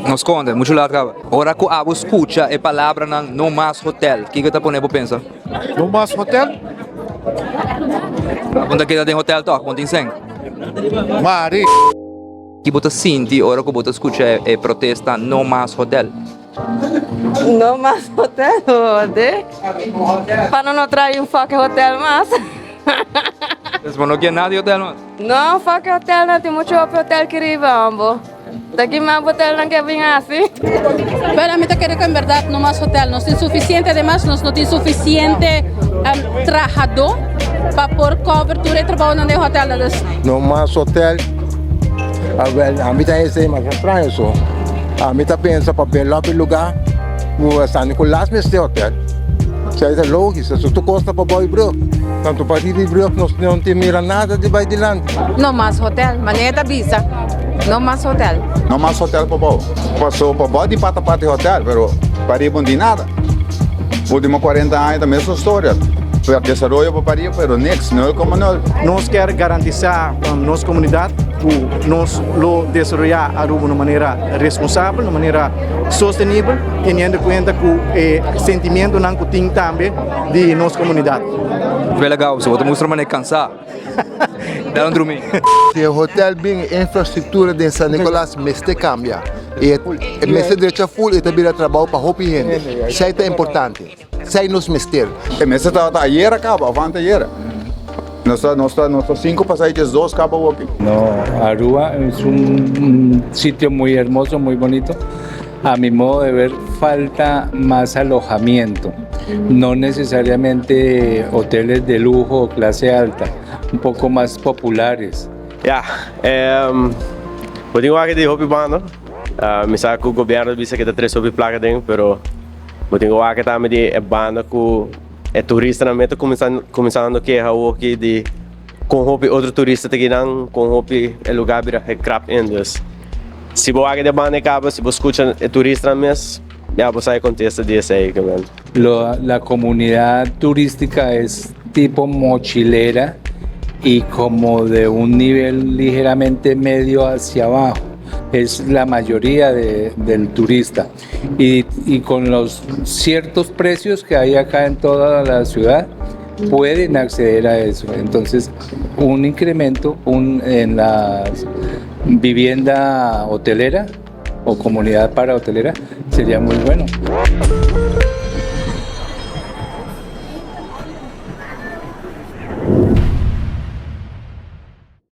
No skonde, muchu lat kaba. Ora ku abo skucha e palabranan no mas hotel, kiko ta pone bo pensa? No mas hotel? Abo ta keda den hotel tòg, bo no tin sèn. Mari. Ki bo ta sinti ora ku bo ta skucha e protesta no mas hotel? No mas hotel, hode. Pa no no trae un fucking hotel mas. Pues bo no kier nada di hotel mas? No, fucking hotel no, tin mucho hopi hotel ki riba hombo. Ta ki mas hotelnan ke bin hasi? Bueno, mi ta kere ku en bèrdat no mas hotel. Nos tin sufisiente, ademas nos no tin sufisiente trahadó pa por cover tur e trabounan den hotelnan. Dus. No mas hotel. Awel, ami ta hesei masha straño so. Ami ta pensa pa bel op e lugá ku San Nicolas mester hotel. Esei ta lógico, so tur kos ta pa bou e brug. Tanto pa riba e brug nos no tin mira nada di bai dilanti. No mas hotel, manera ta bisa, no mas hotel. No mas hotel pa bou. Paso pa bou di pata pata e hotel, pero pa riba no tin nada. Ultimo 40 aña ta mesun storia. Desaroyo pa pariba pero niks, nul como nul. Nos kier garantisa nos comunidad cu nos lo desaroya Aruba na un manera responsabel, na un manera sostenibel, teniendo cuenta cu e sentimientonan cu tin tambe di nos comunidad. Vela gauw, bo ta mustra manera cansa. Dal un drumi. Si e hotel bin e infrastructura den San Nicolas mester cambia y e mester drecha full y ta bira trabao pa hopi hende. Esey ta importante. Esey nos mester. E mester tabata ayera caba of ante ayera. Nos ta nos ta nos ta cinco pasa y diesdos caba awoki. No, Aruba es un sitio muy hermoso, muy bonito. A mi modo de ver falta más alojamiento, no necesariamente hoteles de lujo o clase alta, un poco más populares. Ya, bo tin wak di hopi banda. Mi sa ku gobierno ta bisa ku ta trese hopi plaka den, pero bo tin ku wak tambe di e banda ku e turistanan mes ta kuminsando keha awoki di kon hopi otro turista ta kinan, kon hopi e lugar bira gekrap in. Dus si bo wak di e banda e kaba, si bo skucha e turistanan mes, ya bo sa e kontesta di esei. La comunidad turística es tipo mochilera y como de un nivel ligeramente medio hacia abajo. Es la mayoría de, del turista. Y, y con los ciertos precios que hay acá en toda la ciudad, pueden acceder a eso. Entonces, un incremento un, en la vivienda hotelera o comunidad para hotelera sería muy bueno.